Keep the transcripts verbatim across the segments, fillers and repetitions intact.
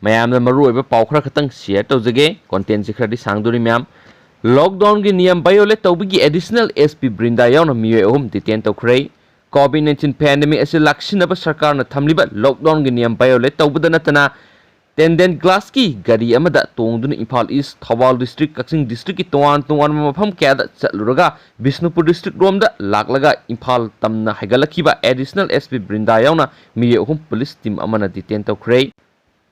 ꯃꯌꯥꯝꯗ ꯃꯔꯨꯑꯣꯏꯕ ꯄꯥꯎ ꯈꯔ ꯈꯛꯇꯪ share ꯇꯧꯖꯒꯦ꯫ Contentꯁꯤ ꯈꯔꯗꯤ ꯁꯥꯡꯗꯣꯔꯤ ꯃꯌꯥꯝ꯫ Lockdownꯒꯤ ꯅꯤꯌꯝ violate ꯇꯧꯕꯒꯤ additional SP ꯕ꯭ꯔꯤꯟꯗꯥ ꯌꯥꯎꯅ ꯃꯤꯑꯣꯏ ꯑꯍꯨꯝ detain ꯇꯧꯈ꯭ꯔꯦ꯫ COVID nineteen pandemic ꯑꯁꯤ ꯂꯥꯛꯁꯤꯟꯅꯕ ꯁꯔꯀꯥꯔꯅ ꯊꯝꯂꯤꯕ lockdownꯒꯤ ꯅꯤꯌꯝ violate ꯇꯧꯕꯗ ꯅꯠꯇꯅ, Tandem Glassꯀꯤ ꯒꯥꯔꯤ ꯑꯃꯗ ꯇꯣꯡꯗꯨꯅ ꯏꯝꯐꯥꯜ East, ꯊꯧꯕꯥꯜ district, ꯀꯛꯆꯤꯡ districtꯀꯤ ꯇꯣꯉꯥꯟ ꯇꯣꯉꯥꯟꯕ ꯃꯐꯝ ꯀꯌꯥꯗ ꯆꯠꯂꯨꯔꯒ ꯕꯤꯁꯅꯨꯄꯨꯔ district ꯔꯣꯝꯗ ꯂꯥꯛꯂꯒ ꯏꯝꯐꯥꯜ ꯇꯝꯅ ꯍꯥꯏꯒꯠꯂꯛꯈꯤꯕ additional SP ꯕ꯭ꯔꯤꯟꯗꯥ ꯌꯥꯎꯅ ꯃꯤꯑꯣꯏ ꯑꯍꯨꯝ police team ꯑꯃꯅ detain ꯇꯧꯈ꯭ꯔꯦ꯫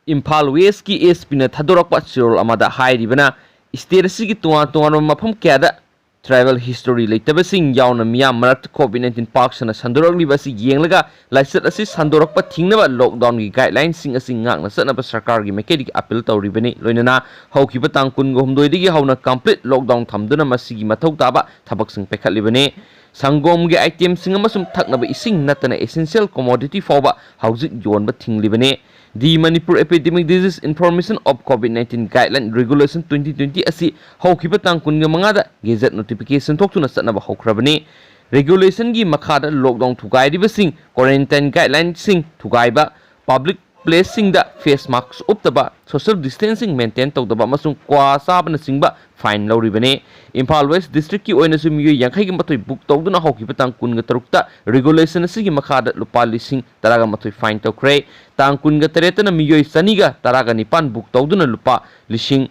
ꯏꯝꯐꯥꯜ Westꯀꯤ SPꯅ ꯊꯥꯗꯣꯔꯛꯄ ꯆꯦꯔꯣꯜ ꯑꯃꯗ ꯍꯥꯏꯔꯤꯕꯅ, state ꯑꯁꯤꯒꯤ ꯇꯣꯉꯥꯟ ꯇꯣꯉꯥꯟꯕ ꯃꯐꯝ ꯀꯌꯥꯗ travel history ꯂꯩꯇꯕꯁꯤꯡ ꯌꯥꯎꯅ ꯃꯤꯌꯥꯝ ꯃꯔꯛꯇ COVID nineteen ꯄꯥꯛ ꯁꯟꯅ ꯁꯟꯗꯣꯔꯛꯂꯤꯕ ꯑꯁꯤ ꯌꯦꯡꯂꯒ ꯂꯥꯏꯆꯠ ꯑꯁꯤ ꯁꯟꯗꯣꯔꯛꯄ ꯊꯤꯡꯅꯕ lockdownꯒꯤ guidelineꯁꯤꯡ ꯑꯁꯤ ꯉꯥꯛꯅ ꯆꯠꯅꯕ ꯁꯔꯀꯥꯔꯒꯤ ꯃꯥꯏꯀꯩꯗꯒꯤ appeal ꯇꯧꯔꯤꯕꯅꯤ꯫ ꯂꯣꯏꯅꯅ ꯍꯧꯈꯤꯕ ꯇꯥꯡ ꯀꯨꯟꯒ ꯍꯨꯝꯗꯣꯏꯗꯒꯤ ꯍꯧꯅ complete lockdown ꯊꯝꯗꯨꯅ ꯃꯁꯤꯒꯤ ꯃꯊꯧ ꯇꯥꯕ ꯊꯕꯛꯁꯤꯡ ꯄꯥꯏꯈꯠꯂꯤꯕꯅꯤ꯫ ꯁꯪꯒꯣꯝꯒꯤ itemꯁꯤꯡ ꯑꯃꯁꯨꯡ ꯊꯛꯅꯕ ꯏꯁꯤꯡ ꯅꯠꯇꯅ essential commodity ꯐꯥꯎꯕ ꯍꯧꯖꯤꯛ ꯌꯣꯟꯕ ꯊꯤꯡꯂꯤꯕꯅꯤ꯫ The Manipur Epidemic Disease Information of COVID nineteen Guideline Regulation twenty twenty ꯑꯁꯤ ꯍꯧꯈꯤꯕ ꯇꯥꯡ ꯀꯨꯟꯒ ꯃꯉꯥꯗ gazette notification ꯊꯣꯛꯇꯨꯅ ꯆꯠꯅꯕ ꯍꯧꯈ꯭ꯔꯕꯅꯤ꯫ Regulationꯒꯤ ꯃꯈꯥꯗ lockdown ꯊꯨꯒꯥꯏꯔꯤꯕꯁꯤꯡ, quarantine guidelineꯁꯤꯡ ꯊꯨꯒꯥꯏꯕ, public placeꯁꯤꯡꯗ face mask ꯎꯞꯇꯕ, social distancing maintain ꯇꯧꯗꯕ ꯑꯃꯁꯨꯡ ꯀ꯭ꯋꯥ ꯆꯥꯕꯅꯆꯤꯡꯕ fine ꯂꯧꯔꯤꯕꯅꯤ꯫ ꯏꯝꯐꯥꯜ West districtꯀꯤ ꯑꯣꯏꯅꯁꯨ ꯃꯤꯑꯣꯏ ꯌꯥꯡꯈꯩꯒ ꯃꯥꯊꯣꯏ book ꯇꯧꯗꯨꯅ ꯍꯧꯈꯤꯕ ꯇꯥꯡ ꯀꯨꯟꯒ ꯇꯔꯨꯛꯇ regulation ꯑꯁꯤꯒꯤ ꯃꯈꯥꯗ ꯂꯨꯄꯥ ꯂꯤꯁꯤꯡ ꯇꯔꯥꯒ ꯃꯥꯊꯣꯏ fine ꯇꯧꯈ꯭ꯔꯦ꯫ ꯇꯥꯡ ꯀꯨꯟꯒ ꯇꯔꯦꯠꯇꯅ ꯃꯤꯑꯣꯏ ꯆꯅꯤꯒ ꯇꯔꯥꯒ ꯅꯤꯄꯥꯟ book ꯇꯧꯗꯨꯅ ꯂꯨꯄꯥ ꯂꯤꯁꯤꯡ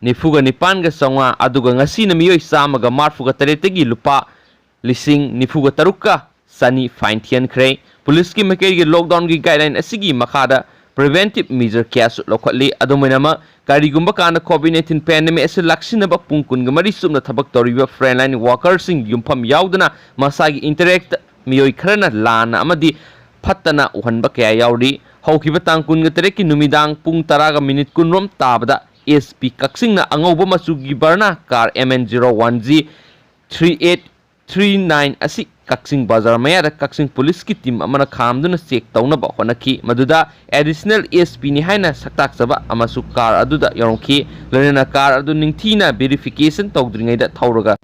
ꯅꯤꯐꯨꯒ ꯅꯤꯄꯥꯟꯒ ꯆꯥꯝꯃꯉꯥ, ꯑꯗꯨꯒ ꯉꯁꯤꯅ ꯃꯤꯑꯣꯏ ꯆꯥꯝꯃꯒ ꯃꯔꯤꯐꯨꯒ ꯇꯔꯦꯠꯇꯒꯤ ꯂꯨꯄꯥ ꯂꯤꯁꯤꯡ ꯅꯤꯐꯨꯒ ꯇꯔꯨꯛꯀ ꯆꯅꯤ fine ꯊꯤꯍꯟꯈ꯭ꯔꯦ꯫ Policeꯀꯤ ꯃꯥꯏꯀꯩꯒꯤ lockdownꯒꯤ guideline ꯑꯁꯤꯒꯤ ꯃꯈꯥꯗ preventive measure ꯀꯌꯥꯁꯨ ꯂꯧꯈꯠꯂꯤ꯫ ꯑꯗꯨꯝ ꯑꯣꯏꯅꯃꯛ, ꯀꯔꯤꯒꯨꯝꯕ ꯀꯥꯟꯗ COVID nineteen pandemic ꯑꯁꯤ ꯂꯥꯛꯁꯤꯟꯅꯕ ꯄꯨꯡ ꯀꯨꯟꯒ ꯃꯔꯤ ꯆꯨꯞꯅ ꯊꯕꯛ ꯇꯧꯔꯤꯕ frontline workerꯁꯤꯡ ꯌꯨꯝꯐꯝ ꯌꯥꯎꯗꯅ ꯃꯁꯥꯒꯤ interact ꯃꯤꯑꯣꯏ ꯈꯔꯅ ꯂꯥꯟꯅ ꯑꯃꯗꯤ ꯐꯠꯇꯅ ꯎꯍꯟꯕ ꯀꯌꯥ ꯌꯥꯎꯔꯤ꯫ ꯍꯧꯈꯤꯕ ꯇꯥꯡ ꯀꯨꯟꯒ ꯇꯔꯦꯠꯀꯤ ꯅꯨꯃꯤꯗꯥꯡ ꯄꯨꯡ ꯇꯔꯥꯒ minute ꯀꯨꯟꯔꯣꯝ ꯇꯥꯕꯗ SP ꯀꯛꯆꯤꯡꯅ ꯑꯉꯧꯕ ꯃꯆꯨꯒꯤ Verna car MN zero one G three eight three nine ꯑꯁꯤ ꯀꯛꯆꯤꯡ ꯕꯖꯥꯔ ꯃꯌꯥꯗ ꯀꯛꯆꯤꯡ policeꯀꯤ team ꯑꯃꯅ ꯈꯥꯝꯗꯨꯅ check ꯇꯧꯅꯕ ꯍꯣꯠꯅꯈꯤ꯫ ꯃꯗꯨꯗ additional SPꯅꯤ ꯍꯥꯏꯅ ꯁꯛꯇꯥꯛꯆꯕ ꯑꯃꯁꯨ car ꯑꯗꯨꯗ ꯌꯥꯎꯔꯝꯈꯤ꯫ ꯂꯣꯏꯅꯅ car ꯑꯗꯨ ꯅꯤꯡꯊꯤꯅ verification ꯇꯧꯗ꯭ꯔꯤꯉꯩꯗ ꯊꯧꯔꯒ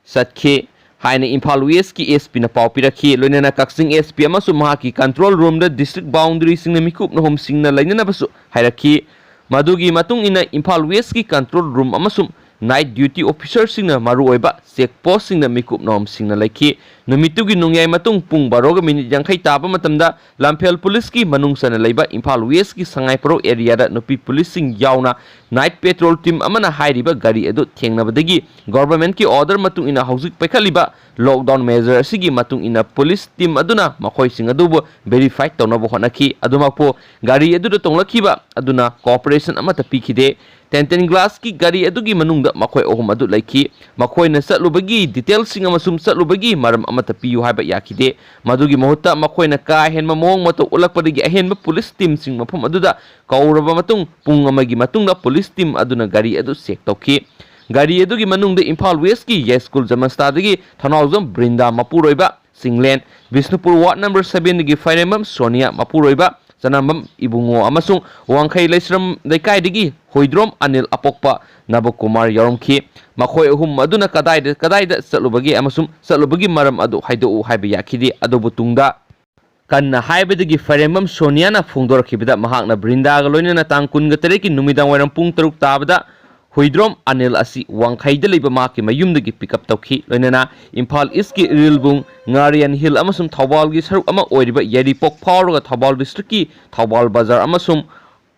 ꯆꯠꯈꯤ꯫ ꯍꯥꯏꯅ ꯏꯝꯐꯥꯜ ꯋꯦꯁꯀꯤ ꯑꯦꯁ ꯄꯤꯅ ꯄꯥꯎ ꯄꯤꯔꯛꯈꯤ꯫ ꯂꯣꯏꯅꯅ ꯀꯛꯆꯤꯡ ꯑꯦꯁ ꯄꯤ ꯑꯃꯁꯨꯡ ꯃꯍꯥꯛꯀꯤ ꯀꯟꯇ꯭ꯔꯣꯜ ꯔꯨꯝꯗ ꯗꯤꯁꯇ꯭ꯔꯤꯛ ꯕꯥꯎꯟꯗꯔꯤꯁꯤꯡꯅ ꯃꯤꯀꯨꯞ ꯅꯍꯨꯝꯁꯤꯡꯅ ꯂꯩꯅꯅꯕꯁꯨ ꯍꯥꯏꯔꯛꯈꯤ꯫ ꯃꯗꯨꯒꯤ ꯃꯇꯨꯡ ꯏꯟꯅ ꯏꯝꯐꯥꯜ ꯋꯦꯁꯀꯤ ꯀꯟꯇ꯭ꯔꯣꯜ ꯔꯨꯝ ꯑꯃꯁꯨꯡ ꯅꯥꯏꯠ ꯗ꯭ꯌꯨꯇꯤ ꯑꯣꯐꯤꯁꯔꯁꯤꯡꯅ ꯃꯔꯨꯑꯣꯏꯕ ꯆꯦꯛ ꯄꯣꯁꯁꯤꯡꯗ ꯃꯤꯀꯨꯞ ꯅꯍꯨꯝꯁꯤꯡꯅ ꯂꯩꯈꯤ꯫ ꯅꯨꯃꯤꯠꯇꯨꯒꯤ ꯅꯣꯡꯌꯥꯏ ꯃꯇꯨꯡ ꯄꯨꯡ ꯕꯥꯔꯣꯒ ꯃꯤꯅꯤꯠ ꯌꯥꯡꯈꯩ ꯇꯥꯕ ꯃꯇꯝꯗ ꯂꯝꯐꯦꯜ ꯄꯨꯂꯤꯁꯀꯤ ꯃꯅꯨꯡ ꯆꯟꯅ ꯂꯩꯕ ꯏꯝꯐꯥꯜ ꯋꯦꯁꯀꯤ ꯁꯉꯥꯏꯄ꯭ꯔꯧ ꯑꯦꯔꯤꯌꯥꯗ ꯅꯨꯄꯤ ꯄꯨꯂꯤꯁꯁꯤꯡ ꯌꯥꯎꯅ ꯅꯥꯏꯠ ꯄꯦꯇ꯭ꯔꯣꯜ ꯇꯤꯝ ꯑꯃꯅ ꯍꯥꯏꯔꯤꯕ ꯒꯥꯔꯤ ꯑꯗꯨ ꯊꯦꯡꯅꯕꯗꯒꯤ ꯒꯣꯚꯔꯟꯃꯦꯟꯠꯀꯤ ꯑꯣꯔꯗꯔ ꯃꯇꯨꯡ ꯏꯟꯅ ꯍꯧꯖꯤꯛ ꯄꯥꯏꯈꯠꯂꯤꯕ ꯂꯣꯛꯗꯥꯎꯟ ꯃꯦꯖꯔ ꯑꯁꯤꯒꯤ ꯃꯇꯨꯡ ꯏꯟꯅ ꯄꯨꯂꯤꯁ ꯇꯤꯝ ꯑꯗꯨꯅ ꯃꯈꯣꯏꯁꯤꯡ ꯑꯗꯨꯕꯨ ꯚꯦꯔꯤꯐꯥꯏ ꯇꯧꯅꯕ ꯍꯣꯠꯅꯈꯤ꯫ ꯑꯗꯨꯃꯛꯄꯨ ꯒꯥꯔꯤ ꯑꯗꯨꯗ ꯇꯣꯡꯂꯛꯈꯤꯕ ꯑꯗꯨꯅ ꯀꯣꯑꯣꯄꯔꯦꯁꯟ ꯑꯃꯠꯇ ꯄꯤꯈꯤꯗꯦ꯫ ꯇꯦꯟꯇꯦꯟ ꯒ꯭ꯂꯥꯁꯀꯤ ꯒꯥꯔꯤ ꯑꯗꯨꯒꯤ ꯃꯅꯨꯡꯗ ꯃꯈꯣꯏ ꯑꯍꯨꯝ ꯑꯗꯨ ꯂꯩꯈꯤ꯫ ꯃꯈꯣꯏꯅ ꯆꯠꯂꯨꯕꯒꯤ ꯗꯤꯇꯦꯜꯁꯤꯡ ꯑꯃꯁꯨꯡ ꯆꯠꯂꯨꯕꯒꯤ ꯃꯔꯝ ꯑꯃꯠꯇ ꯄꯤꯌꯨ ꯍꯥꯏꯕ ꯌꯥꯈꯤꯗꯦ꯫ ꯃꯗꯨꯒꯤ ꯃꯍꯨꯠꯇ ꯃꯈꯣꯏꯅ ꯀꯥ ꯍꯦꯟꯕ ꯃꯑꯣꯡ ꯃꯇꯧ ꯎꯠꯂꯛꯄꯗꯒꯤ ꯑꯍꯦꯟꯕ ꯄꯨꯂꯤꯁ ꯇꯤꯝꯁꯤꯡ ꯃꯐꯝ ꯑꯗꯨꯗ ꯀꯧꯔꯕ ꯃꯇꯨꯡ ꯄꯨꯡ ꯑꯃꯒꯤ ꯃꯇꯨꯡꯗ ꯄꯨꯂꯤꯁ ꯇꯤꯝ ꯑꯗꯨꯅ ꯒꯥꯔꯤ ꯑꯗꯨ ꯆꯦꯛ ꯇꯧꯈꯤ꯫ ꯒꯥꯔꯤ ꯑꯗꯨꯒꯤ ꯃꯅꯨꯡꯗ ꯏꯝꯐꯥꯜ ꯋꯦꯁꯀꯤ ꯌꯥꯏꯁ꯭ꯀꯨꯜ ꯖꯃꯁꯇꯥꯗꯒꯤ ꯊꯧꯅꯥꯎꯖꯝ ꯕ꯭ꯔꯤꯟꯗꯥ ꯃꯄꯨꯔꯣꯏꯕ ꯆꯤꯡꯂꯦꯟ, ꯕꯤꯁꯅꯨꯄꯨꯔ ꯋꯥꯔꯗ ꯅꯝꯕꯔ ꯁꯚꯦꯟꯗꯒꯤ ꯐꯥꯏꯔꯦꯝꯕꯝ ꯁꯣꯅꯤꯌꯥ ꯃꯄꯨꯔꯣꯏꯕ ꯆꯅꯝꯕꯝ ꯏꯕꯨꯡꯉꯣ ꯑꯃꯁꯨꯡ ꯋꯥꯡꯈꯩ ꯂꯩꯁ꯭ꯔꯝ ꯂꯩꯀꯥꯏꯗꯒꯤ ꯍꯣꯏꯗ꯭ꯔꯣꯝ ꯑꯅꯤꯜ ꯑꯄꯣꯛꯄ ꯅꯕꯀꯨꯃꯥꯔ ꯌꯥꯎꯔꯝꯈꯤ꯫ ꯃꯈꯣꯏ ꯑꯍꯨꯝ ꯑꯗꯨꯅ ꯀꯗꯥꯏꯗ ꯀꯗꯥꯏꯗ ꯆꯠꯂꯨꯕꯒꯦ ꯑꯃꯁꯨꯡ ꯆꯠꯂꯨꯕꯒꯤ ꯃꯔꯝ ꯑꯗꯨ ꯍꯥꯏꯗꯣꯛꯎ ꯍꯥꯏꯕ ꯌꯥꯈꯤꯗꯦ꯫ ꯑꯗꯨꯕꯨ ꯇꯨꯡꯗ ꯀꯟꯅ ꯍꯥꯏꯕꯗꯒꯤ ꯐꯥꯏꯔꯦꯝꯕꯝ ꯁꯣꯅꯤꯌꯥꯅ ꯐꯣꯡꯗꯣꯔꯛꯈꯤꯕꯗ ꯃꯍꯥꯛꯅ ꯕ꯭ꯔꯤꯟꯗꯥꯒ ꯂꯣꯏꯅꯅ ꯇꯥꯡ ꯀꯨꯟꯒ ꯇꯔꯦꯠꯀꯤ ꯅꯨꯃꯤꯗꯥꯡ ꯋꯥꯏꯔꯝ ꯄꯨꯡ ꯇꯔꯨꯛ ꯇꯥꯕꯗ ꯍꯨꯏꯗ꯭ꯔꯣꯝ ꯑꯅꯤꯜ ꯑꯁꯤ ꯋꯥꯡꯈꯩꯗ ꯂꯩꯕ ꯃꯍꯥꯛꯀꯤ ꯃꯌꯨꯝꯗꯒꯤ ꯄꯤꯛ ꯑꯞ ꯇꯧꯈꯤ꯫ ꯂꯣꯏꯅꯅ ꯏꯝꯐꯥꯜ ꯏꯁ꯭ꯠꯀꯤ ꯏꯔꯤꯜꯕꯨꯡ, ꯉꯥꯔꯤꯌꯥꯟ ꯍꯤꯜ ꯑꯃꯁꯨꯡ ꯊꯧꯕꯥꯜꯒꯤ ꯁꯔꯨꯛ ꯑꯃ ꯑꯣꯏꯔꯤꯕ ꯌꯥꯏꯔꯤꯄꯣꯛ ꯐꯥꯎꯔꯒ ꯊꯧꯕꯥꯜ ꯗꯤꯁꯇ꯭ꯔꯤꯛꯀꯤ ꯊꯧꯕꯥꯜ ꯕꯖꯥꯔ ꯑꯃꯁꯨꯡ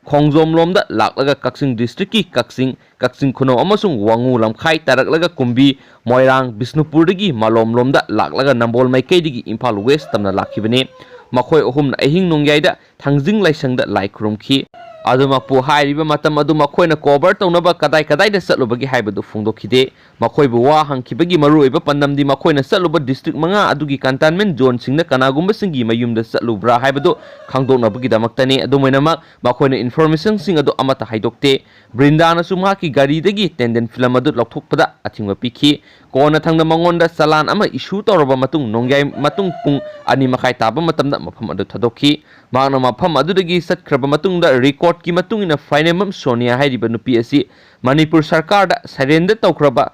ꯈꯣꯡꯖꯣꯝ ꯂꯣꯝꯗ ꯂꯥꯛꯂꯒ ꯀꯛꯆꯤꯡ ꯗꯤꯁꯇ꯭ꯔꯤꯛꯀꯤ ꯀꯛꯆꯤꯡ, ꯀꯛꯆꯤꯡ ꯈꯨꯅꯧ ꯑꯃꯁꯨꯡ ꯋꯥꯉꯨ ꯂꯝꯈꯥꯏ ꯇꯥꯔꯛꯂꯒ ꯀꯨꯝꯕꯤ, ꯃꯣꯏꯔꯥꯡ, ꯕꯤꯁꯅꯨꯄꯨꯔꯗꯒꯤ ꯃꯥꯂꯣꯝ ꯂꯣꯝꯗ ꯂꯥꯛꯂꯒ ꯅꯝꯕꯣꯜ ꯃꯥꯏꯀꯩꯗꯒꯤ ꯏꯝꯐꯥꯜ ꯋꯦꯁ꯭ꯠ ꯇꯝꯅ ꯂꯥꯛꯈꯤꯕꯅꯤ꯫ ꯃꯈꯣꯏ ꯑꯍꯨꯝꯅ ꯑꯍꯤꯡ ꯅꯣꯡꯌꯥꯏꯗ ꯊꯥꯡꯖꯤꯡ ꯂꯥꯏꯁꯪꯗ ꯂꯥꯏ ꯈꯨꯔꯨꯝꯈꯤ꯫ ꯑꯗꯨꯃꯛꯄꯨ ꯍꯥꯏꯔꯤꯕ ꯃꯇꯝ ꯑꯗꯨ ꯃꯈꯣꯏꯅ ꯀꯣꯚꯔ ꯇꯧꯅꯕ ꯀꯗꯥꯏ ꯀꯗꯥꯏꯗ ꯆꯠꯂꯨꯕꯒꯦ ꯍꯥꯏꯕꯗꯨ ꯐꯣꯡꯗꯣꯛꯈꯤꯗꯦ꯫ ꯃꯈꯣꯏꯕꯨ ꯋꯥ ꯍꯪꯈꯤꯕꯒꯤ ꯃꯔꯨꯑꯣꯏꯕ ꯄꯥꯟꯗꯝꯗꯤ ꯃꯈꯣꯏꯅ ꯆꯠꯂꯨꯕ ꯗꯤꯁꯇ꯭ꯔꯤꯛ ꯃꯉꯥ ꯑꯗꯨꯒꯤ ꯀꯟꯇꯦꯟꯃꯦꯟꯠ ꯖꯣꯟꯁꯤꯡꯗ ꯀꯅꯥꯒꯨꯝꯕꯁꯤꯡꯒꯤ ꯃꯌꯨꯝꯗ ꯆꯠꯂꯨꯕ꯭ꯔꯥ ꯍꯥꯏꯕꯗꯨ ꯈꯪꯗꯣꯛꯅꯕꯒꯤꯗꯃꯛꯇꯅꯤ꯫ ꯑꯗꯨꯝ ꯑꯣꯏꯅꯃꯛ, ꯃꯈꯣꯏꯅ ꯏꯟꯐꯣꯔꯃꯦꯁꯟꯁꯤꯡ ꯑꯗꯨ ꯑꯃꯠꯇ ꯍꯥꯏꯗꯣꯛꯇꯦ꯫ ꯕ꯭ꯔꯤꯟꯗꯥꯅꯁꯨ ꯃꯍꯥꯛꯀꯤ ꯒꯥꯔꯤꯗꯒꯤ ꯇꯦꯟꯗꯦꯟ ꯐꯤꯂꯝ ꯑꯗꯨ ꯂꯧꯊꯣꯛꯄꯗ ꯑꯊꯤꯡꯕ ꯄꯤꯈꯤ꯫ ꯀꯣꯟꯅꯊꯪꯗ ꯃꯉꯣꯟꯗ ꯆꯂꯥꯟ ꯑꯃ ꯏꯁꯨ ꯇꯧꯔꯕ ꯃꯇꯨꯡ, ꯅꯣꯡꯌꯥꯏ ꯃꯇꯨꯡ ꯄꯨꯡ ꯑꯅꯤ ꯃꯈꯥꯏ ꯇꯥꯕ ꯃꯇꯝꯗ ꯃꯐꯝ ꯑꯗꯨ ꯊꯥꯗꯣꯛꯈꯤ꯫ ꯃꯍꯥꯛꯅ ꯃꯐꯝ ꯑꯗꯨꯗꯒꯤ ꯆꯠꯈ꯭ꯔꯕ ꯃꯇꯨꯡꯗ, ꯔꯦꯀꯣꯔꯗꯀꯤ ꯃꯇꯨꯡ ꯏꯟꯅ, ꯐꯥꯏꯔꯦꯝꯕꯝ ꯁꯣꯅꯤꯌꯥ ꯍꯥꯏꯔꯤꯕ ꯅꯨꯄꯤ ꯑꯁꯤ ꯃꯅꯤꯄꯨꯔ ꯁꯔꯀꯥꯔꯗ ꯁꯔꯦꯟꯗꯔ ꯇꯧꯈ꯭ꯔꯕ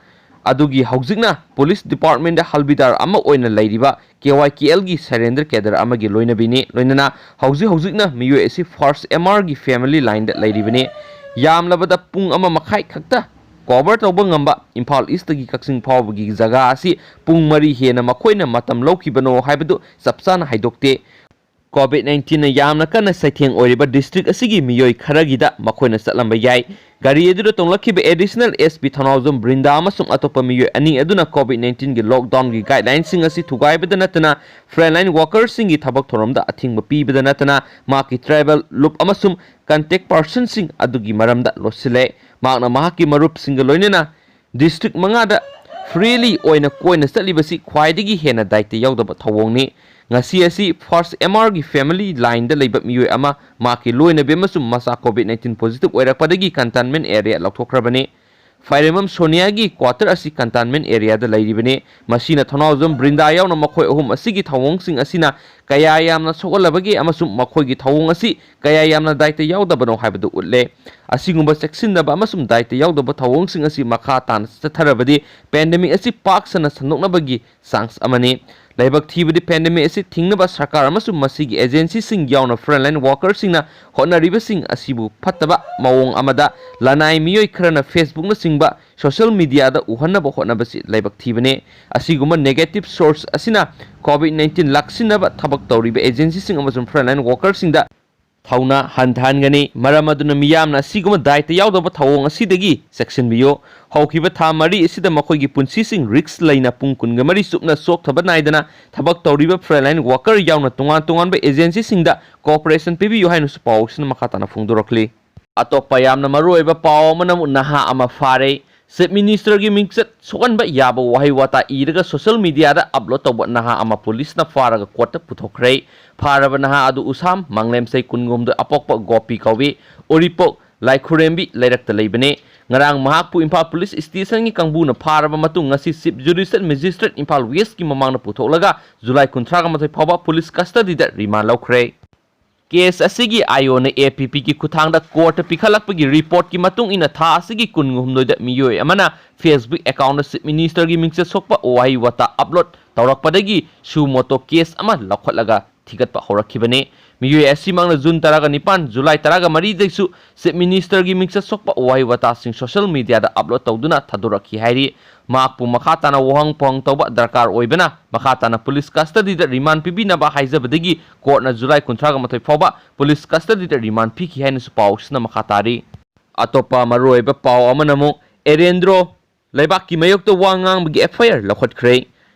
ꯑꯗꯨꯒꯤ ꯍꯧꯖꯤꯛꯅ police department ꯍꯜꯕꯤꯗꯥꯔ ꯑꯃ ꯑꯣꯏꯅ ꯂꯩꯔꯤꯕ ꯀꯦ ꯋꯥꯏ ꯀꯦ ꯑꯦꯜꯒꯤ surrender cadre ꯑꯃꯒꯤ ꯂꯣꯏꯅꯕꯤꯅꯤ꯫ ꯂꯣꯏꯅꯅ ꯍꯧꯖꯤꯛ ꯍꯧꯖꯤꯛꯅ ꯃꯤꯑꯣꯏ ꯑꯁꯤ first M R ꯒꯤ family line ꯗ ꯂꯩꯔꯤꯕꯅꯤ꯫ ꯌꯥꯝꯂꯕꯗ ꯄꯨꯡ ꯑꯃ ꯃꯈꯥꯏ ꯈꯛꯇ cover ꯇꯧꯕ ꯉꯝꯕ ꯏꯝꯐꯥꯜ East ꯇꯒꯤ ꯀꯛꯆꯤꯡ ꯐꯥꯎꯕꯒꯤ ꯖꯒꯥ ꯑꯁꯤ ꯄꯨꯡ ꯃꯔꯤ ꯍꯦꯟꯅ ꯃꯈꯣꯏꯅ ꯃꯇꯝ ꯂꯧꯈꯤꯕꯅꯣ ꯍꯥꯏꯕꯗꯨ ꯆꯞ ꯆꯥꯅ ꯍꯥꯏꯗꯣꯛꯇꯦ꯫ COVID nineteen ꯅ ꯌꯥꯝꯅ ꯀꯟꯅ ꯆꯩꯊꯦꯡ ꯑꯣꯏꯔꯤꯕ district ꯑꯁꯤꯒꯤ ꯃꯤꯑꯣꯏ ꯈꯔꯒꯤꯗ ꯃꯈꯣꯏꯅ ꯆꯠꯂꯝꯕ ꯌꯥꯏ꯫ ꯒꯥꯔꯤ ꯑꯗꯨꯗ ꯇꯣꯡꯂꯛꯈꯤꯕ additional S P ꯊꯧꯅꯥꯎꯖꯝ ꯕ꯭ꯔꯤꯟꯗꯥ ꯑꯃꯁꯨꯡ ꯑꯇꯣꯞꯄ ꯃꯤꯑꯣꯏ ꯑꯅꯤ ꯑꯗꯨꯅ COVID nineteen ꯒꯤ lockdown ꯒꯤ guideline ꯁꯤꯡ ꯑꯁꯤ ꯊꯨꯒꯥꯏꯕꯗ ꯅꯠꯇꯅ frontline worker ꯁꯤꯡꯒꯤ ꯊꯕꯛ ꯊꯧꯔꯝꯗ ꯑꯊꯤꯡꯕ ꯄꯤꯕꯗ ꯅꯠꯇꯅ ꯃꯍꯥꯛꯀꯤ tribal ꯂꯨꯞ ꯑꯃꯁꯨꯡ contact person ꯁꯤꯡ ꯑꯗꯨꯒꯤ ꯃꯔꯝꯗ ꯂꯣꯠꯁꯤꯜꯂꯦ꯫ ꯃꯍꯥꯛꯅ ꯃꯍꯥꯛꯀꯤ ꯃꯔꯨꯞꯁꯤꯡꯒ ꯂꯣꯏꯅꯅ district ꯃꯉꯥꯗ freely ꯑꯣꯏꯅ ꯀꯣꯏꯅ ꯆꯠꯂꯤꯕꯁꯤ ꯈ꯭ꯋꯥꯏꯗꯒꯤ ꯍꯦꯟꯅ ꯗꯥꯏꯇ ꯌꯥꯎꯗꯕ ꯊꯧꯑꯣꯡꯅꯤ꯫ ꯉꯁꯤ ꯑꯁꯤ first M R ꯒꯤ family line ꯗ ꯂꯩꯕ ꯃꯤꯑꯣꯏ ꯑꯃ, ꯃꯍꯥꯛꯀꯤ ꯂꯣꯏꯅꯕꯤ ꯑꯃꯁꯨꯡ ꯃꯆꯥ COVID nineteen positive ꯑꯣꯏꯔꯛꯄꯗꯒꯤ containment area ꯂꯧꯊꯣꯛꯈ꯭ꯔꯕꯅꯤ꯫ ꯐꯥꯏꯔꯦꯝꯕꯝ ꯁꯣꯅꯤꯌꯥꯒꯤ quarter ꯑꯁꯤ containment area ꯗ ꯂꯩꯔꯤꯕꯅꯤ꯫ ꯃꯁꯤꯅ ꯊꯧꯅꯥꯎꯖꯝ ꯕ꯭ꯔꯤꯟꯗꯥ ꯌꯥꯎꯅ ꯃꯈꯣꯏ ꯑꯍꯨꯝ ꯑꯁꯤꯒꯤ ꯊꯧꯑꯣꯡꯁꯤꯡ ꯑꯁꯤꯅ ꯀꯌꯥ ꯌꯥꯝꯅ ꯁꯣꯛꯍꯜꯂꯕꯒꯦ ꯑꯃꯁꯨꯡ ꯃꯈꯣꯏꯒꯤ ꯊꯧꯑꯣꯡ ꯑꯁꯤ ꯀꯌꯥ ꯌꯥꯝꯅ ꯗꯥꯏꯇ ꯌꯥꯎꯗꯕꯅꯣ ꯍꯥꯏꯕꯗꯨ ꯎꯠꯂꯦ꯫ ꯑꯁꯤꯒꯨꯝꯕ ꯆꯦꯛꯁꯤꯟꯗꯕ ꯑꯃꯁꯨꯡ ꯗꯥꯏꯇ ꯌꯥꯎꯗꯕ ꯊꯧꯑꯣꯡꯁꯤꯡ ꯑꯁꯤ ꯃꯈꯥ ꯇꯥꯅ ꯆꯠꯊꯔꯕꯗꯤ pandemic ꯑꯁꯤ ꯄꯥꯛ ꯁꯟꯅ ꯁꯟꯗꯣꯛꯅꯕꯒꯤ chance ꯑꯃꯅꯤ꯫ ꯂꯥꯏꯕꯛ ꯊꯤꯕꯗꯤ pandemic ꯑꯁꯤ ꯊꯤꯡꯅꯕ ꯁꯔꯀꯥꯔ ꯑꯃꯁꯨꯡ ꯃꯁꯤꯒꯤ agency ꯁꯤꯡ ꯌꯥꯎꯅ frontline worker ꯁꯤꯡꯅ ꯍꯣꯠꯅꯔꯤꯕꯁꯤꯡ ꯑꯁꯤꯕꯨ ꯐꯠꯇꯕ ꯃꯑꯣꯡ ꯑꯃꯗ ꯂꯅꯥꯏ ꯃꯤꯑꯣꯏ ꯈꯔꯅ Facebook ꯅꯆꯤꯡꯕ social media ꯗ ꯎꯍꯟꯅꯕ ꯍꯣꯠꯅꯕꯁꯤ ꯂꯥꯏꯕꯛ ꯊꯤꯕꯅꯤ꯫ ꯑꯁꯤꯒꯨꯝꯕ negative source ꯑꯁꯤꯅ COVID nineteen ꯂꯥꯛꯁꯤꯟꯅꯕ ꯊꯕꯛ ꯇꯧꯔꯤꯕ agency ꯁꯤꯡ ꯑꯃꯁꯨꯡ frontline worker ꯁꯤꯡꯗ ꯊꯧꯅꯥ ꯍꯟꯊꯍꯟꯒꯅꯤ꯫ ꯃꯔꯝ ꯑꯗꯨꯅ ꯃꯤꯌꯥꯝꯅ ꯑꯁꯤꯒꯨꯝꯕ ꯗꯥꯏꯇ ꯌꯥꯎꯗꯕ ꯊꯧꯑꯣꯡ ꯑꯁꯤꯗꯒꯤ ꯆꯦꯛꯁꯤꯟꯕꯤꯌꯨ꯫ ꯍꯧꯈꯤꯕ ꯊꯥ ꯃꯔꯤ ꯑꯁꯤꯗ ꯃꯈꯣꯏꯒꯤ ꯄꯨꯟꯁꯤꯁꯤꯡ risk ꯂꯩꯅ ꯄꯨꯡ ꯀꯨꯟꯒ ꯃꯔꯤ ꯆꯨꯞꯅ ꯆꯣꯛꯊꯕ ꯅꯥꯏꯗꯅ ꯊꯕꯛ ꯇꯧꯔꯤꯕ frontline worker ꯌꯥꯎꯅ ꯇꯣꯉꯥꯟ ꯇꯣꯉꯥꯟꯕ agency ꯁꯤꯡꯗ cooperation ꯄꯤꯕꯤꯌꯨ ꯍꯥꯏꯅꯁꯨ ꯄꯥꯎ ꯑꯁꯤꯅ ꯃꯈꯥ ꯇꯥꯅ ꯐꯣꯡꯗꯣꯔꯛꯂꯤ꯫ ꯑꯇꯣꯞꯄ ꯌꯥꯝꯅ ꯃꯔꯨꯑꯣꯏꯕ ꯄꯥꯎ ꯑꯃꯅ ꯑꯃꯨꯛ ꯅꯍꯥ ꯑꯃ ꯐꯥꯔꯦ꯫ Chief Minister ꯒꯤ ꯃꯤꯡꯆꯠ ꯁꯣꯛꯍꯟꯕ ꯌꯥꯕ ꯋꯥꯍꯩ ꯋꯥꯇꯥ ꯏꯔꯒ social media ꯗ upload ꯇꯧꯕ ꯅꯍꯥ ꯑꯃ ꯄꯨꯂꯤꯁꯅ ꯐꯥꯔꯒ court ꯇ ꯄꯨꯊꯣꯛꯈ꯭ꯔꯦ꯫ ꯐꯥꯔꯕ ꯅꯍꯥ ꯑꯗꯨ ꯎꯁꯥꯝ, ꯃꯪꯂꯦꯝ ꯆꯍꯤ ꯀꯨꯟꯒꯍꯨꯝꯗꯣꯏ, ꯑꯄꯣꯛꯄ ꯒꯣꯄꯤ ꯀꯧꯏ, ꯎꯔꯤꯄꯣꯛ ꯂꯥꯏꯈꯨꯔꯦꯝꯕꯤ ꯂꯩꯔꯛꯇ ꯂꯩꯕꯅꯤ꯫ ꯉꯔꯥꯡ ꯃꯍꯥꯛꯄꯨ ꯏꯝꯐꯥꯜ ꯄꯨꯂꯤꯁ ꯁ꯭ꯇꯦꯁꯟꯒꯤ ꯀꯥꯡꯕꯨꯅ ꯐꯥꯔꯕ ꯃꯇꯨꯡ ꯉꯁꯤ Chief Judicial Magistrate Imphal West ꯀꯤ ꯃꯃꯥꯡꯗ ꯄꯨꯊꯣꯛꯂꯒ July ꯀꯨꯟꯊ꯭ꯔꯥꯒ ꯃꯥꯊꯣꯏ ꯐꯥꯎꯕ ꯄꯨꯂꯤꯁ custody ꯗ remand ꯂꯧꯈ꯭ꯔꯦ꯫ Case ꯑꯁꯤꯒꯤ ꯑꯥꯏ ꯑꯣꯅ ꯑꯦ ꯄꯤ ꯄꯤꯒꯤ ꯈꯨꯠꯊꯥꯡꯗ ꯀꯣꯔꯠꯇ ꯄꯤꯈꯠꯂꯛꯄꯒꯤ ꯔꯤꯄꯣꯔꯠꯀꯤ ꯃꯇꯨꯡ ꯏꯟꯅ, ꯊꯥ ꯑꯁꯤꯒꯤ ꯀꯨꯟꯍꯨꯝꯗꯣꯏꯗ ꯃꯤꯑꯣꯏ ꯑꯃꯅ Facebook accountꯇ Chief Ministerꯒꯤ ꯃꯤꯡꯆꯠ ꯁꯣꯛꯄ ꯋꯥꯍꯩ ꯋꯥꯇꯥ ꯑꯞꯂꯣꯗ ꯇꯧꯔꯛꯄꯗꯒꯤ suo motu case ꯑꯃ ꯂꯧꯈꯠꯂꯒ ꯊꯤꯒꯠꯄ ꯍꯧꯔꯛꯈꯤꯕꯅꯤ꯫ ꯃꯤꯑꯣꯏ ꯑꯁꯤꯃꯛꯅ ꯖꯨꯟ ꯇꯔꯥꯒ ꯅꯤꯄꯥꯟ, ꯖꯨꯂꯥꯏ ꯇꯔꯥꯒ ꯃꯔꯤꯗꯁꯨ Chief Ministerꯒꯤ ꯃꯤꯡꯆꯠ ꯁꯣꯛꯄ ꯋꯥꯍꯩ ꯋꯥꯇꯥꯁꯤꯡ social mediaꯗ ꯑꯞꯂꯣꯗ ꯇꯧꯗꯨꯅ ꯊꯥꯗꯣꯔꯛꯈꯤ ꯍꯥꯏꯔꯤ꯫ ꯃꯍꯥꯛꯄꯨ ꯃꯈꯥ ꯇꯥꯅ ꯋꯥꯍꯪ ꯄꯥꯎꯍꯪ ꯇꯧꯕ ꯗꯔꯀꯥꯔ ꯑꯣꯏꯕꯅ ꯃꯈꯥ ꯇꯥꯅ ꯄꯨꯂꯤꯁ ꯀꯁꯇꯗꯤꯗ ꯔꯤꯃꯥꯟ ꯄꯤꯕꯤꯅꯕ ꯍꯥꯏꯖꯕꯗꯒꯤ ꯀꯣꯔꯠꯅ ꯖꯨꯂꯥꯏ ꯀꯨꯟꯊ꯭ꯔꯥꯒ ꯃꯥꯊꯣꯏ ꯐꯥꯎꯕ ꯄꯨꯂꯤꯁ ꯀꯁꯇꯗꯤꯗ ꯔꯤꯃꯥꯟ ꯄꯤꯈꯤ ꯍꯥꯏꯅꯁꯨ ꯄꯥꯎꯁꯤꯅ ꯃꯈꯥ ꯇꯥꯔꯤ꯫ ꯑꯇꯣꯞꯄ ꯃꯔꯨꯑꯣꯏꯕ ꯄꯥꯎ ꯑꯃꯅ ꯑꯃꯨꯛ ꯑꯦꯔꯦꯟꯗ꯭ꯔꯣ ꯂꯩꯕꯥꯛꯀꯤ ꯃꯥꯌꯣꯛꯇ ꯋꯥ ꯉꯥꯡꯕꯒꯤ F I R ꯂꯧꯈꯠꯈ꯭ꯔꯦ꯫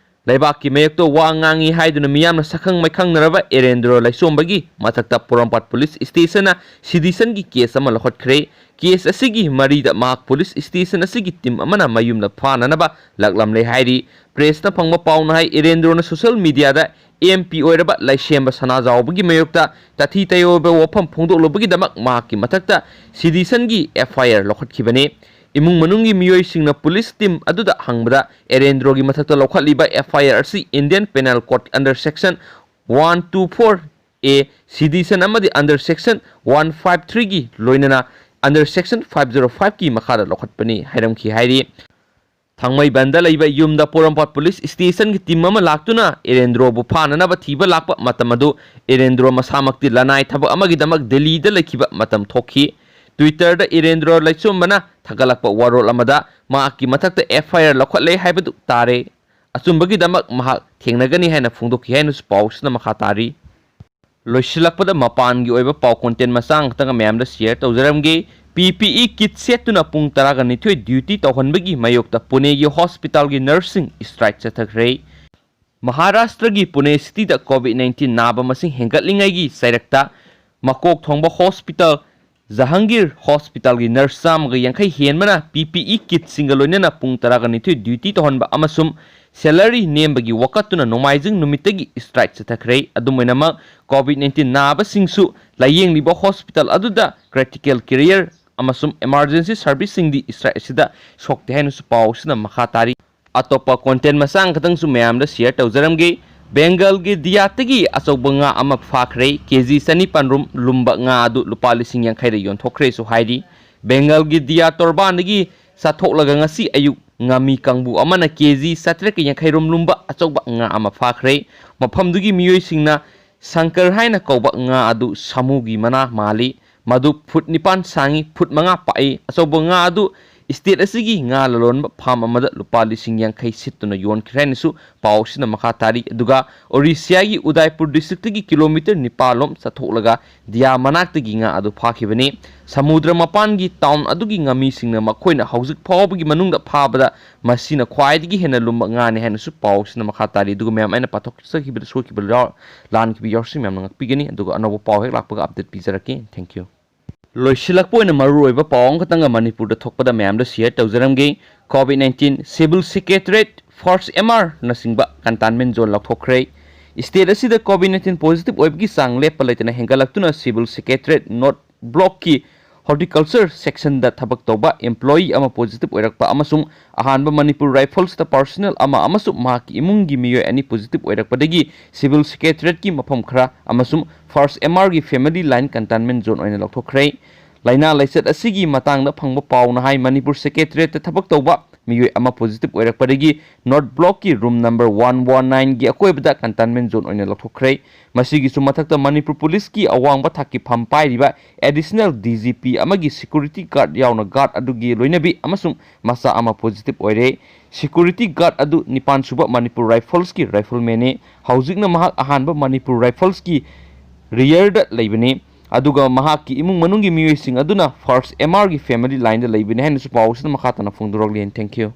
ꯂꯩꯕꯥꯛꯀꯤ ꯃꯥꯌꯣꯛꯇ ꯋꯥ ꯉꯥꯡꯉꯤ ꯍꯥꯏꯗꯨꯅ ꯃꯤꯌꯥꯝꯅ ꯁꯛꯈꯪ ꯃꯥꯏꯈꯪꯅꯔꯕ ꯑꯦꯔꯦꯟꯗ꯭ꯔꯣ ꯂꯩꯁꯣꯝꯕꯒꯤ ꯃꯊꯛꯇ ꯄꯣꯔꯣꯝꯄꯥꯠ ꯄꯨꯂꯤꯁ ꯁ꯭ꯇꯦꯁꯟꯅ seditionꯒꯤ ꯀꯦꯁ ꯑꯃ ꯂꯧꯈꯠꯈ꯭ꯔꯦ꯫ ꯀꯦꯁ ꯑꯁꯤꯒꯤ ꯃꯔꯤꯗ ꯃꯍꯥꯛ ꯄꯨꯂꯤꯁ ꯁ꯭ꯇꯦꯁꯟ ꯑꯁꯤꯒꯤ ꯇꯤꯝ ꯑꯃꯅ ꯃꯌꯨꯝꯗ ꯐꯥꯅꯅꯕ ꯂꯥꯛꯂꯝꯂꯦ ꯍꯥꯏꯔꯤ꯫ ꯄ꯭ꯔꯦꯁꯅ ꯐꯪꯕ ꯄꯥꯎꯅ ꯍꯥꯏ, ꯑꯦꯔꯦꯟꯗ꯭ꯔꯣꯅ ꯁꯣꯁꯤꯌꯦꯜ ꯃꯤꯗꯤꯌꯥꯗ M P ꯑꯣꯏꯔꯕ ꯂꯩꯁꯦꯝꯕ ꯁꯅꯥꯖꯥꯎꯕꯒꯤ ꯃꯥꯌꯣꯛꯇ ꯇꯥꯊꯤ ꯇꯥꯑꯣꯏꯕ ꯋꯥꯐꯝ ꯐꯣꯡꯗꯣꯛꯂꯨꯕꯒꯤꯗꯃꯛ ꯃꯍꯥꯛꯀꯤ ꯃꯊꯛꯇ seditionꯒꯤ F I R ꯂꯧꯈꯠꯈꯤꯕꯅꯤ꯫ ꯏꯃꯨꯡ ꯃꯅꯨꯡꯒꯤ ꯃꯤꯑꯣꯏꯁꯤꯡꯅ ꯄꯨꯂꯤꯁ ꯇꯤꯝ ꯑꯗꯨꯗ ꯍꯪꯕꯗ, ꯑꯦꯔꯦꯟꯗ꯭ꯔꯣꯒꯤ ꯃꯊꯛꯇ ꯂꯧꯈꯠꯂꯤꯕ F I R ꯑꯁꯤ Indian Penal Code under section one two four A, sedition, ꯑꯃꯗꯤ under section one five threeꯒꯤ ꯂꯣꯏꯅꯅ under section five zero fiveꯀꯤ ꯃꯈꯥꯗ ꯂꯧꯈꯠꯄꯅꯤ ꯍꯥꯏꯔꯝꯈꯤ ꯍꯥꯏꯔꯤ꯫ ꯊꯥꯡꯃꯩꯕꯟꯗ ꯂꯩꯕ ꯌꯨꯝꯗ ꯄꯣꯔꯣꯝꯄꯥꯠ ꯄꯨꯂꯤꯁ ꯁ꯭ꯇꯦꯁꯟꯒꯤ ꯇꯤꯝ ꯑꯃ ꯂꯥꯛꯇꯨꯅ ꯑꯦꯔꯦꯟꯗ꯭ꯔꯣꯕꯨ ꯐꯥꯅꯅꯕ ꯊꯤꯕ ꯂꯥꯛꯄ ꯃꯇꯝ ꯑꯗꯨ ꯑꯦꯔꯦꯟꯗ꯭ꯔꯣ ꯃꯁꯥꯃꯛꯇꯤ ꯂꯅꯥꯏ ꯊꯕꯛ ꯑꯃꯒꯤꯗꯃꯛ ꯗꯦꯜꯂꯤꯗ ꯂꯩꯈꯤꯕ ꯃꯇꯝ ꯊꯣꯛꯈꯤ꯫ Twitterꯗ ꯑꯦꯔꯦꯟꯗ꯭ꯔꯣ ꯂꯩꯆꯣꯝꯕꯅ ꯊꯥꯒꯠꯂꯛꯄ ꯋꯥꯔꯣꯜ ꯑꯃꯗ ꯃꯍꯥꯛꯀꯤ ꯃꯊꯛꯇ F I R ꯂꯧꯈꯠꯂꯦ ꯍꯥꯏꯕꯗꯨ ꯇꯥꯔꯦ꯫ ꯑꯆꯨꯝꯕꯒꯤꯗꯃꯛ ꯃꯍꯥꯛ ꯊꯦꯡꯅꯒꯅꯤ ꯍꯥꯏꯅ ꯐꯣꯡꯗꯣꯛꯈꯤ ꯍꯥꯏꯅꯁꯨ ꯄꯥꯎꯁꯤꯅ ꯃꯈꯥ ꯇꯥꯔꯤ꯫ ꯂꯣꯏꯁꯤꯜꯂꯛꯄꯗ ꯃꯄꯥꯟꯒꯤ ꯑꯣꯏꯕ ꯄꯥꯎ content ꯃꯆꯥ ꯑꯃꯈꯛꯇꯪ ꯃꯌꯥꯝꯗ share ꯇꯧꯖꯔꯝꯒꯦ꯫ P P E kit ꯁꯦꯠꯇꯨꯅ ꯄꯨꯡ ꯇꯔꯥꯒ ꯅꯤꯊꯣꯏ duty ꯇꯧꯍꯟꯕꯒꯤ ꯃꯥꯌꯣꯛꯇ ꯄꯨꯅꯦꯒꯤ hospitalꯒꯤ nurseꯁꯤꯡ strike ꯆꯠꯊꯈ꯭ꯔꯦ꯫ ꯃꯍꯥꯔꯥꯁꯇ꯭ꯔꯒꯤ ꯄꯨꯅꯦ cityꯗ COVID nineteen ꯅꯥꯕ ꯃꯁꯤꯡ ꯍꯦꯟꯒꯠꯂꯤꯉꯩꯒꯤ ꯆꯩꯔꯛꯇ ꯃꯀꯣꯛ ꯊꯣꯡꯕ hospital ꯖꯍꯥꯡꯒꯤꯔ hospitalꯒꯤ nurse ꯆꯥꯝꯃꯒ ꯌꯥꯡꯈꯩ ꯍꯦꯟꯕꯅ P P E kitꯁꯤꯡꯒ ꯂꯣꯏꯅꯅ ꯄꯨꯡ ꯇꯔꯥꯒ ꯅꯤꯊꯣꯏ duty ꯇꯧꯍꯟꯕ ꯑꯃꯁꯨꯡ salary ꯅꯦꯝꯕꯒꯤ ꯋꯥꯀꯠꯇꯨꯅ ꯅꯣꯡꯃꯥꯏꯖꯤꯡ ꯅꯨꯃꯤꯠꯇꯒꯤ strike ꯆꯠꯊꯈ꯭ꯔꯦ꯫ ꯑꯗꯨꯝ ꯑꯣꯏꯅꯃꯛ, COVID nineteen ꯅꯥꯕꯁꯤꯡꯁꯨ ꯂꯥꯌꯦꯡꯂꯤꯕ hospital ꯑꯗꯨꯗ critical care ꯑꯃꯁꯨꯡ emergency serviceꯁꯤꯡꯗꯤ strike ꯑꯁꯤꯗ ꯁꯣꯛꯇꯦ ꯍꯥꯏꯅꯁꯨ ꯄꯥꯎ ꯑꯁꯤꯅ ꯃꯈꯥ ꯇꯥꯔꯤ꯫ ꯑꯇꯣꯞꯄ content ꯃꯆꯥ ꯈꯛꯇꯪꯁꯨ ꯃꯌꯥꯝꯗ share ꯇꯧꯖꯔꯝꯒꯦ꯫ ꯕꯦꯡꯒꯜꯒꯤ ꯗꯤꯌꯥꯇꯒꯤ ꯑꯆꯧꯕ ꯉꯥ ꯑꯃ ꯐꯥꯈ꯭ꯔꯦ꯫ ꯀꯦ ꯖꯤ ꯆꯅꯤꯄꯥꯟ ꯔꯣꯝ ꯂꯨꯝꯕ ꯉꯥ ꯑꯗꯨ ꯂꯨꯄꯥ ꯂꯤꯁꯤꯡ ꯌꯥꯡꯈꯩꯗ ꯌꯣꯟꯊꯣꯛꯈ꯭ꯔꯦꯁꯨ ꯍꯥꯏꯔꯤ꯫ ꯕꯦꯡꯒꯜꯒꯤ ꯗꯤꯌꯥ ꯇꯣꯔꯕꯥꯟꯗꯒꯤ ꯆꯥꯊꯣꯛꯂꯒ ꯉꯁꯤ ꯑꯌꯨꯛ ꯉꯥꯃꯤ ꯀꯥꯡꯕꯨ ꯑꯃꯅ ꯀꯦ ꯖꯤ ꯆꯥꯇ꯭ꯔꯦꯠꯀ ꯌꯥꯡꯈꯩ ꯔꯣꯝ ꯂꯨꯝꯕ ꯑꯆꯧꯕ ꯉꯥ ꯑꯃ ꯐꯥꯈ꯭ꯔꯦ꯫ ꯃꯐꯝꯗꯨꯒꯤ ꯃꯤꯑꯣꯏꯁꯤꯡꯅ ꯁꯪꯀꯔ ꯍꯥꯏꯅ ꯀꯧꯕ ꯉꯥ ꯑꯗꯨ ꯁꯥꯃꯨꯒꯤ ꯃꯅꯥ ꯃꯥꯜꯂꯤ꯫ ꯃꯗꯨ ꯐꯨꯠ ꯅꯤꯄꯥꯟ ꯁꯥꯡꯏ, ꯐꯨꯠ ꯃꯉꯥ ꯄꯥꯛꯏ꯫ ꯑꯆꯧꯕ ꯉꯥ ꯑꯗꯨ ꯁ꯭ꯇꯦꯠ ꯑꯁꯤꯒꯤ ꯉꯥ ꯂꯂꯣꯟꯕ ꯐꯥꯝ ꯑꯃꯗ ꯂꯨꯄꯥ ꯂꯤꯁꯤꯡ ꯌꯥꯡꯈꯩ ꯁꯤꯠꯇꯨꯅ ꯌꯣꯟꯈ꯭ꯔꯦ ꯍꯥꯏꯅꯁꯨ ꯄꯥꯎ ꯑꯁꯤꯅ ꯃꯈꯥ ꯇꯥꯔꯤ꯫ ꯑꯗꯨꯒ ꯑꯣꯔꯤꯁꯤꯌꯥꯒꯤ ꯎꯗꯥꯏꯄꯨꯔ ꯗꯤꯁꯇ꯭ꯔꯤꯛꯇꯒꯤ ꯀꯤꯂꯣꯃꯤꯇꯔ ꯅꯤꯄꯥꯟ ꯂꯣꯝ ꯆꯠꯊꯣꯛꯂꯒ ꯗꯤꯌꯥ ꯃꯅꯥꯛꯇꯒꯤ ꯉꯥ ꯑꯗꯨ ꯐꯥꯈꯤꯕꯅꯤ꯫ ꯁꯃꯨꯗ꯭ꯔ ꯃꯄꯥꯟꯒꯤ ꯇꯥꯎꯟ ꯑꯗꯨꯒꯤ ꯉꯥꯃꯤꯁꯤꯡꯅ ꯃꯈꯣꯏꯅ ꯍꯧꯖꯤꯛ ꯐꯥꯎꯕꯒꯤ ꯃꯅꯨꯡꯗ ꯐꯥꯕꯗ ꯃꯁꯤꯅ ꯈ꯭ꯋꯥꯏꯗꯒꯤ ꯍꯦꯟꯅ ꯂꯨꯝꯕ ꯉꯥꯅꯤ ꯍꯥꯏꯅꯁꯨ ꯄꯥꯎ ꯑꯁꯤꯅ ꯃꯈꯥ ꯇꯥꯔꯤ꯫ ꯑꯗꯨꯒ ꯃꯌꯥꯝ, ꯑꯩꯅ ꯄꯥꯊꯣꯛꯆꯈꯤꯕꯗ ꯁꯣꯏꯈꯤꯕ ꯌꯥꯎ-, ꯂꯥꯟꯈꯤꯕ ꯌꯥꯎꯔꯁꯨ ꯃꯌꯥꯝꯅ ꯉꯥꯛꯄꯤꯒꯅꯤ꯫ ꯑꯗꯨꯒ ꯑꯅꯧꯕ ꯄꯥꯎ ꯍꯦꯛ ꯂꯥꯛꯄꯒ ꯑꯞꯗꯦꯠ ꯄꯤꯖꯔꯛꯀꯦ꯫ Thank you꯫ ꯂꯣꯏꯁꯤꯜꯂꯛꯄ ꯑꯣꯏꯅ ꯃꯔꯨꯑꯣꯏꯕ ꯄꯥꯎ ꯑꯃꯈꯛꯇꯪꯒ ꯃꯅꯤꯄꯨꯔꯗ ꯊꯣꯛꯄꯗ ꯃꯌꯥꯝꯗ ꯁꯤꯌꯔ ꯇꯧꯖꯔꯝꯒꯦ꯫ ꯀꯣꯚꯤꯗ ꯅꯥꯏꯟꯇꯤꯟ, ꯁꯤꯚꯤꯜ ꯁꯦꯀ꯭ꯔꯦꯇꯔꯤꯌꯦꯠ, ꯐꯥꯔꯁ ꯑꯦꯝ ꯑꯥꯔꯅꯆꯤꯡꯕ ꯀꯟꯇꯥꯏꯟꯃꯦꯟ ꯖꯣꯟ ꯂꯧꯊꯣꯛꯈ꯭ꯔꯦ꯫ ꯁ꯭ꯇꯦꯠ ꯑꯁꯤꯗ ꯀꯣꯚꯤꯗ ꯅꯥꯏꯟꯇꯤꯟ ꯄꯣꯖꯤꯇꯤꯚ ꯑꯣꯏꯕꯒꯤ ꯆꯥꯡ ꯂꯦꯞꯄ ꯂꯩꯇꯅ ꯍꯦꯟꯒꯠꯂꯛꯇꯨꯅ ꯁꯤꯚꯤꯜ ꯁꯦꯀ꯭ꯔꯦꯇꯔꯤꯌꯦꯠ ꯅꯣꯔꯠ ꯕ꯭ꯂꯣꯛꯀꯤ ꯍꯣꯔꯇꯤꯀꯜꯆꯔ ꯁꯦꯛꯁꯟꯗ ꯊꯕꯛ ꯇꯧꯕ ꯑꯦꯝꯄ꯭ꯂꯣꯌꯤ ꯑꯃ ꯄꯣꯖꯤꯇꯤꯚ ꯑꯣꯏꯔꯛꯄ ꯑꯃꯁꯨꯡ ꯑꯍꯥꯟꯕ ꯃꯅꯤꯄꯨꯔ ꯔꯥꯏꯐꯜꯁꯇ ꯄꯥꯔꯁꯅꯦꯜ ꯑꯃ ꯑꯃꯁꯨꯡ ꯃꯍꯥꯛꯀꯤ ꯏꯃꯨꯡꯒꯤ ꯃꯤꯑꯣꯏ ꯑꯅꯤ ꯄꯣꯖꯤꯇꯤꯚ ꯑꯣꯏꯔꯛꯄꯗꯒꯤ ꯁꯤꯚꯤꯜ ꯁꯦꯀ꯭ꯔꯦꯇꯔꯤꯌꯦꯠꯀꯤ ꯃꯐꯝ ꯈꯔ ꯑꯃꯁꯨꯡ ꯐꯥꯔꯁ ꯑꯦꯝ ꯑꯥꯔꯒꯤ ꯐꯦꯃꯤꯂꯤ ꯂꯥꯏꯟ ꯀꯟꯇꯥꯏꯟꯃꯦꯟ ꯖꯣꯟ ꯑꯣꯏꯅ ꯂꯧꯊꯣꯛꯈ꯭ꯔꯦ꯫ ꯂꯥꯏꯅꯥ ꯂꯥꯏꯆꯠ ꯑꯁꯤꯒꯤ ꯃꯇꯥꯡꯗ ꯐꯪꯕ ꯄꯥꯎꯅ ꯍꯥꯏ, ꯃꯅꯤꯄꯨꯔ ꯁꯦꯀ꯭ꯔꯦꯇꯔꯤꯌꯦꯠꯇ ꯊꯕꯛ ꯇꯧꯕ ꯃꯤꯑꯣꯏ ꯑꯃ ꯄꯣꯖꯤꯇꯤꯚ ꯑꯣꯏꯔꯛꯄꯗꯒꯤ ꯅꯣꯔꯠ ꯕ꯭ꯂꯣꯛꯀꯤ ꯔꯨꯝ ꯅꯝꯕꯔ ꯋꯥꯟ ꯋꯥꯟ ꯅꯥꯏꯟꯒꯤ ꯑꯀꯣꯏꯕꯗ ꯀꯟꯇꯥꯏꯟꯃꯦꯟ ꯖꯣꯟ ꯑꯣꯏꯅ ꯂꯧꯊꯣꯛꯈ꯭ꯔꯦ꯫ ꯃꯁꯤꯒꯤꯁꯨ ꯃꯊꯛꯇ ꯃꯅꯤꯄꯨꯔ ꯄꯨꯂꯤꯁꯀꯤ ꯑꯋꯥꯡꯕ ꯊꯥꯛꯀꯤ ꯐꯝ ꯄꯥꯏꯔꯤꯕ ꯑꯦꯗꯤꯁꯅꯦꯜ ꯗꯤ ꯖꯤ ꯄꯤ ꯑꯃꯒꯤ ꯁꯦꯀ꯭ꯌꯨꯔꯤꯇꯤ ꯒꯥꯔꯗ ꯌꯥꯎꯅ ꯒꯥꯔꯗ ꯑꯗꯨꯒꯤ ꯂꯣꯏꯅꯕꯤ ꯑꯃꯁꯨꯡ ꯃꯆꯥ ꯑꯃ ꯄꯣꯖꯤꯇꯤꯚ ꯑꯣꯏꯔꯦ꯫ ꯁꯦꯀ꯭ꯌꯨꯔꯤꯇꯤ ꯒꯥꯔꯗ ꯑꯗꯨ ꯅꯤꯄꯥꯟ ꯁꯨꯕ ꯃꯅꯤꯄꯨꯔ ꯔꯥꯏꯐꯜꯁꯀꯤ ꯔꯥꯏꯐꯜꯃꯦꯟꯅꯤ꯫ ꯍꯧꯖꯤꯛꯅ ꯃꯍꯥꯛ ꯑꯍꯥꯟꯕ ꯃꯅꯤꯄꯨꯔ ꯔꯥꯏꯐꯜꯁꯀꯤ ꯔꯤꯌꯔꯗ ꯂꯩꯕꯅꯤ꯫ ꯑꯗꯨꯒ ꯃꯍꯥꯛꯀꯤ ꯏꯃꯨꯡ ꯃꯅꯨꯡꯒꯤ ꯃꯤꯑꯣꯏꯁꯤꯡ ꯑꯗꯨꯅ ꯐꯥꯔꯁ ꯑꯦꯝ ꯑꯥꯔꯒꯤ ꯐꯦꯃꯤꯂꯤ ꯂꯥꯏꯟꯗ ꯂꯩꯕꯅꯤ ꯍꯥꯏꯅꯁꯨ ꯄꯥꯎ ꯑꯁꯤꯅ ꯃꯈꯥ ꯇꯥꯅ ꯐꯣꯡꯗꯣꯔꯛꯂꯤ꯫ Thank you꯫